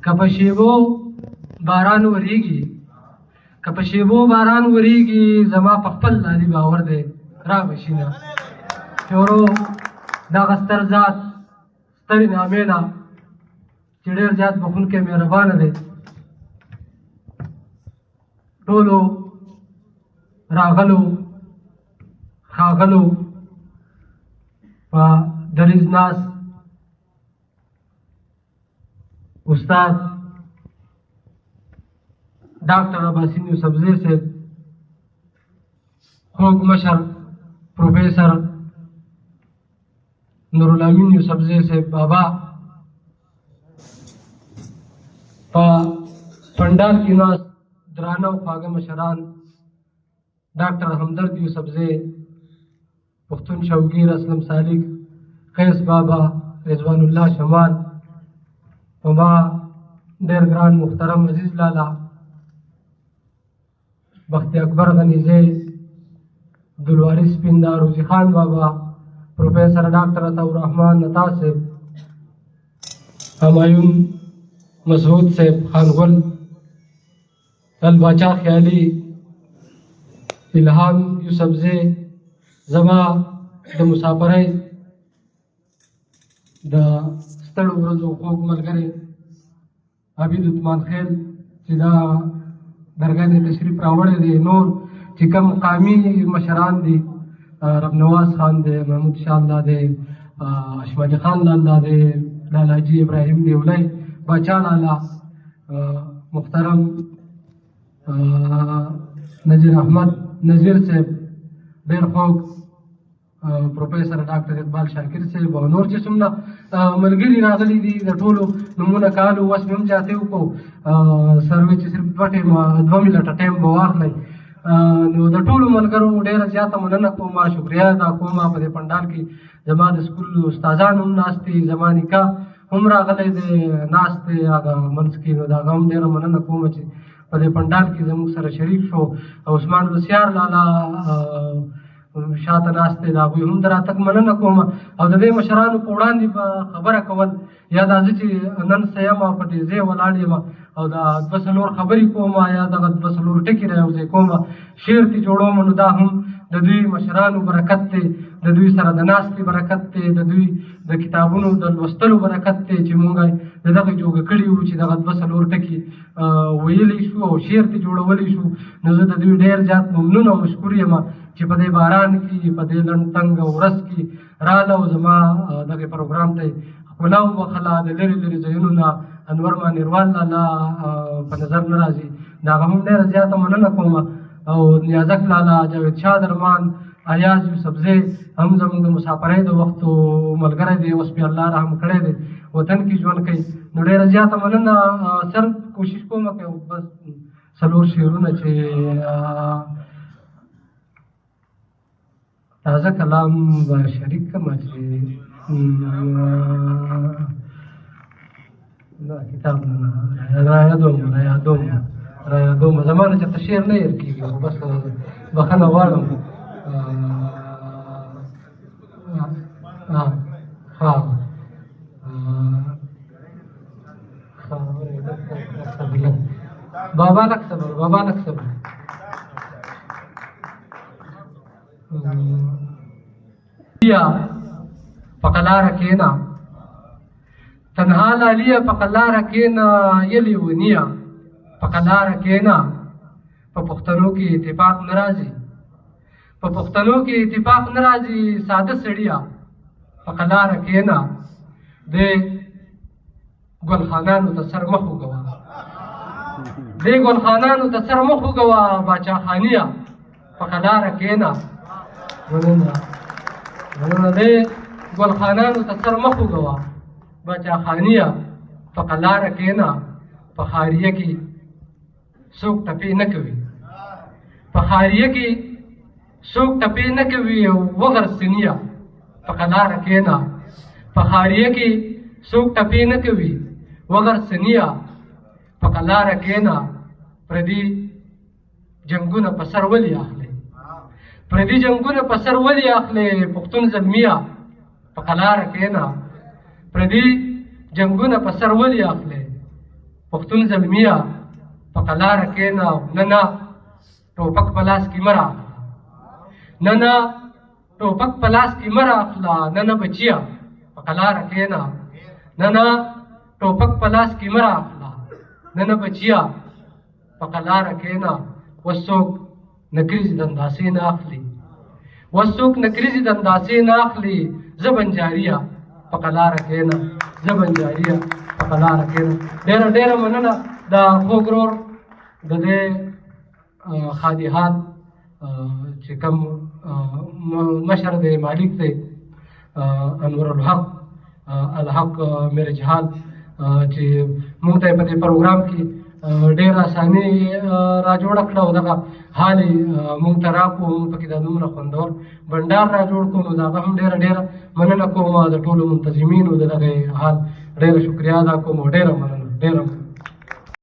که په شیبو باران وریږي، که په شیبو باران وریږي، زما په خپل لالي باور دی را به شي نه. شورو دغه ستر ذات سترې نامې نه چې ډېر زیات بخښونکی مهربانه دی، ټولو راغلو ښاغلو په دریځ ناست استاد ډاکټر عباسین یوسفزی صاحب، خوږ مشر پروفیسر نورالامین یوسفزی صاحب بابا، په پنډال کې ناست درانه او خواږه مشران ډاکټر همدرد یوسفزی، پښتون شوګیر اسلم سالک، قیس بابا، رضوان الله شمال، په ما ډېر ګران محترم عزیز لالا بخت اکبر غنیزی، عبدالوارث سپیندا، روزي خان بابا، پروفیسر ډاکټر عطا الرحمن عطا صاحب، همایون مسعود صاحب خان ګل، الباچا خیالي، الهام یوسفزی، زما د مسافرۍ د ستړو ورځو خوږ ملګری عابد عثمان خیل چې دا درګاه ته تشریف راوړی دی، نور چې کوم قامي مشران دي، رب نواز خان دی، محمود شاه الله دی، اشمالي خان لالا دی، لالاجي ابراهیم دیولی، باچا لالا، محترم نذیر احمد نذیر صاحب، ډېر خوږ پروفیسر ډاکټر اقبال شاکر صاحب او نور چې څومره ملګري راغلي دي د ټولو نومونه کالو وس مې هم زیاتې وکړو. سروې چې صرف دوه ټیمه 2 منټه ټایم به واخلئ. نو د ټولو ملګرو ډېره زیاته مننه کوم، شکریه ادا کوم. په دې پنډال کې زما د سکول استادان هم ناست دي، زما نیکه هم راغلی دی ناست دی هغه منځ کې، نو د هغه هم ډېره مننه کوم چې په دې پنډال کې زموږ سره شریک شو. او عثمان بسیار لالا شاته ناست دی، د هغوی هم د راتګ مننه کوم. او د دې مشرانو په وړاندې به خبره کول یا دا زه چې نن څه یم او په دې ځای ولاړ یم او دا 2 څلور خبرې کوم یا دغه 2 څلور ټکي را یوځای کوم، شعر ترې جوړوم، نو دا هم د دوی مشرانو برکت دی، د دوی سره د ناستې برکت دی، د دوی د کتابونو د لوستلو برکت دی چې مونږ د دغه جوګه کړي وو چې دغه 2 څلور ټکي ویلی شو او شعر ترې جوړولی شو. نو زه د دوی ډېر زیات ممنون او مشکور یم چې په دې باران کې، په دې لنډ تنګ ورځ کې راله او زما دغه پروګرام ته ښکلا وبخښله. د لرې لرې ځایونو نه انور مانیروال لالا په نظر نه راځي، د هغه هم ډېره زیاته مننه کوم. او نیازک لالا، جاوید شاه درمان، ایاز یوسفزی هم زموږ د مسافرۍ د وخت ملګری دی، اوس پې الله رحم کړی دی، وطن کې ژوند کوي. نو ډېره زیاته مننه. سر کوشش کوم که بس څلور شعرونه چې تازه کلام به شریک کړم چې دا کتاب نه را یادوم را یادوم را یادوم، زما نه چېرته شعر نه هېر کېږي، خو بس بخښنه غواړم. ها بابا لک صبر، بابا لک صبر. یا په قلاره کېنه، تنها لالیه په قلاره کېنه، یلی ونیه په قلاره کېنه. په پښتنو کې اتفاق نه راځي، په پښتنو کې اتفاق نه راځي، ساده سړیه په قلاره کېنه. د ګل خانانو ته سر مه خوږوه، دې ګل خانانو ته سر مه خوږوه، باچا خانیه په قلاره کېنه. مننه مننه. دې ګل خانانو ته سر مه خوږوه، باچا خانیه په قلاره کېنه. په ښاریه کې څوک ټپې نه کوي، په ښاریه کې څوک ټپې نه کوي، او وغر سنیه په قلاره کېنه. په ښاریه کې څوک ټپې نه کوي، وغر سنیه په قلاره کېنه. پردي جنگونه په سر ولي اخلي، پردي جنگونه په سر ولي اخلي، پښتون زلمیه په قلاره کېنه. پردي جنگونه په سر ولي اخلي. پښتون زلمیه په قلاره کېنه، نه نه ټوپک په لاس کې مه راخله، نه نه ټوپک په لاس کې مه راخله، نه نه بچیه په قلاره کېنه، نه نه ټوپک په لاس کې مه راخله، نه نه بچیه په قلاره کېنه. اوس څوک نکریزې د انداسې نه اخلي، اوس څوک نکریزې د انداسې نه اخلي، زه بنجاریه په قلاره کېنه، زه بنجاریه په قلاره کېنه. ډېره ډېره مننه د خوږ ورور د دې خادي حال چې کوم مشر دی، مالک دی، انور الحق الحق میرج حال، چې موږ ته په دې پروګرام کې ډېر اساني را جوړه کړه او دغه حال موږ ته راکړو، موږ پکې دا دومره خوندور بنډار را جوړ کړو، نو د هغه هم ډېره ډېره مننه کوم. د ټولو منتظمینو د دغه حال ډېره شکریه ادا کوم او ډېره مننه، ډېره مننه.